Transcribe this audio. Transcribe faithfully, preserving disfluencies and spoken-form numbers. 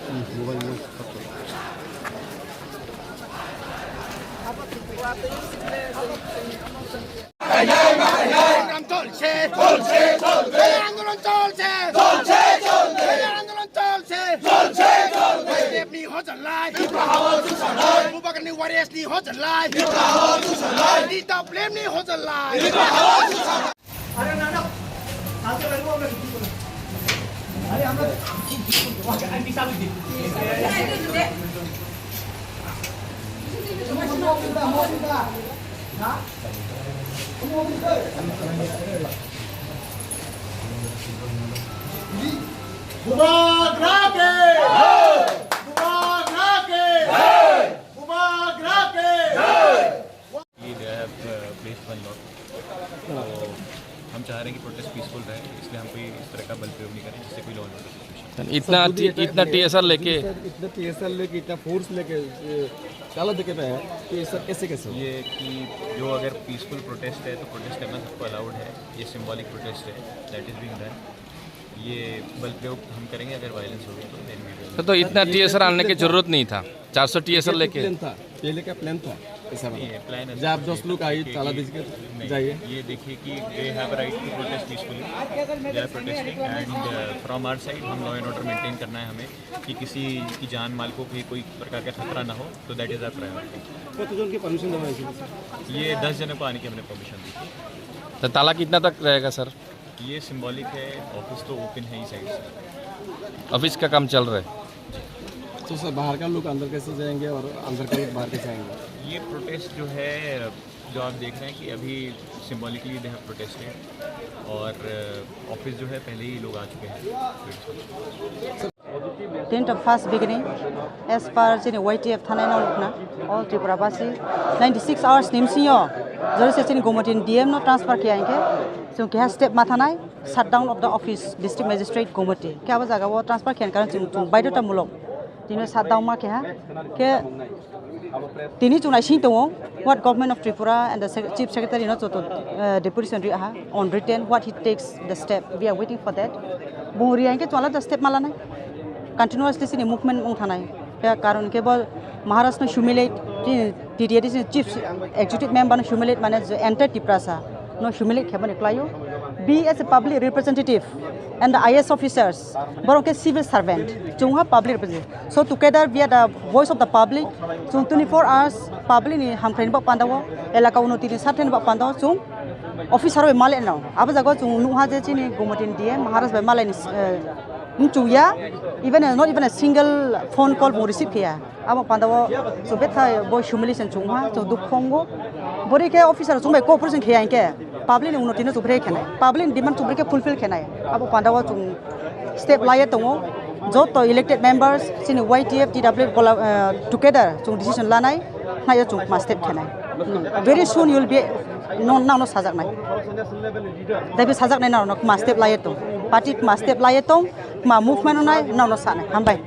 আন্দোলন চলছে, চলছে, চলবে। আন্দোলন চলছে, চলছে, চলবে। আন্দোলন চলছে, চলছে, চলবে। লেফনি হজরলাই, ত্রিপুরা হাওয়া চুষালাই। মুবারকনি ওয়ারিয়ার্সনি হজরলাই, ত্রিপুরা হাওয়া চুষালাই। রিজার্ভ লেফনি হজরলাই। Bubagra ke! Bubagra ke! Bubagra ke! They have, uh, placed one lot. तो हम चाह रहे हैं कि प्रोटेस्ट पीसफुल रहे, इसलिए हम कोई इस तरह का बल प्रयोग नहीं करें जिससे कोई लॉ एंड ऑर्डर सिचुएशन। इतना टी, इतना टीएसआर लेके, इतना टीएसआर लेके, इतना फोर्स लेके, ये, ताला देके पे है, तो ये सब कैसे, कैसे हो? ये कि जो अगर पीसफुल प्रोटेस्ट है तो प्रोटेस्ट करना सबको अलाउड है। ये सिंबॉलिक प्रोटेस्ट है, दैट इज बीइंग डन। ये बल प्रयोग हम करेंगे अगर वायलेंस होगी तो। तो, तो इतना टीएसआर आने की जरूरत नहीं था, चार सौ टीएसआर लेके। प्लान था, पहले का प्लान था ऐसा वाला। नहीं, ये प्लान ऐसा जब कुछ दस नहीं लोग था। आए, देखिए ताला कि दीजिए, नहीं, जाइए। ये देखिए कि they have right to protest peacefully, they are protesting and, uh, from our side हम लॉ एंड ऑर्डर मेंटेन करना है हमें कि किसी की जान माल को भी कोई प्रकार का खतरा ना हो, तो दैट इज आवर प्रायोरिटी। কতজনকে পারমিশন দেওয়া হয়েছিল? ये दस जनों को आने की हमने परमिशन दी थी। तो ताला कितना तक रहेगा सर? ये सिंबॉलिक है, ऑफिस तो ओपन है ही साइड से। ऑफिस का काम चल रहा है। तो सर, बाहर का लोग अंदर कैसे जाएंगे और अंदर का लोग बाहर कैसे आएंगे? ये प्रोटेस्ट जो है, जो आप देख रहे हैं कि अभी सिंबॉलिकली दे हैव प्रोटेस्टेड और, अ, ऑफिस जो है पहले ही लोग आ चुके हैं। Tenth of first beginning, as per chini Y T F thanai no lukna, all Tripura basi ninety six hours ni bisingo jori se chini Gomati ni D M no transfer khe hinkhe chwng keha step ma thanai, shutdown of the office, district magistrate Gomati. Khe abo jaga o transfer khe hinkhe chwng, chwng baidhota mulok tini shutdown ma keha khe Tini chwng naising tongo, what Government of Tripura and the Sec-, Chief Secretary no joto, eh, deputation ri aha on written, what he takes the step. We are waiting for that. Bung ri hinkhe chwng alada step ma lanai. Continuously chini movement wng thanai. Khe karon khe bo Maharaj no humiliate, chini T T A D C Chief Executive Member no humiliate mane je entire Tiprasa no humiliate khe boni kwlaio. Be as a public representative and the I A S officers, borok khe civil servant, chwng ha public representative. So together we are the voice of the public. Chwng twenty-four hours public ni hamkrai ni bak panda o, elaka unoti ni sathe ni bak panda o chwng officer bai malai no. Abo jaga o chwng nukha je chini Gomati ni D M Maharaj bai malai ni, eh, mchung ya, even a, not even a single phone call bo receive khe ya. Abo panda o chwng betha bo humiliation chwng ha, chwng dukho wngo. Bori khe officer chwng bai cooperation khe ya hinkhe public ni unoti no chwng brekhe khenai, public ni demand chwng brekhe fulfill khenai. Abo panda o chwng step laiya tongo. Joto elected members, chini Y T F, T W F gola, eh, together chwng decision lanai, hwnwi chwng ma step khenai. Hmm. Very soon you will be, no, no, no sajaknai. Dabi sajaknai no, no, ma step laiya tong. Party ma step laiya tong, ma movement nai, no, no sanai. Hambai.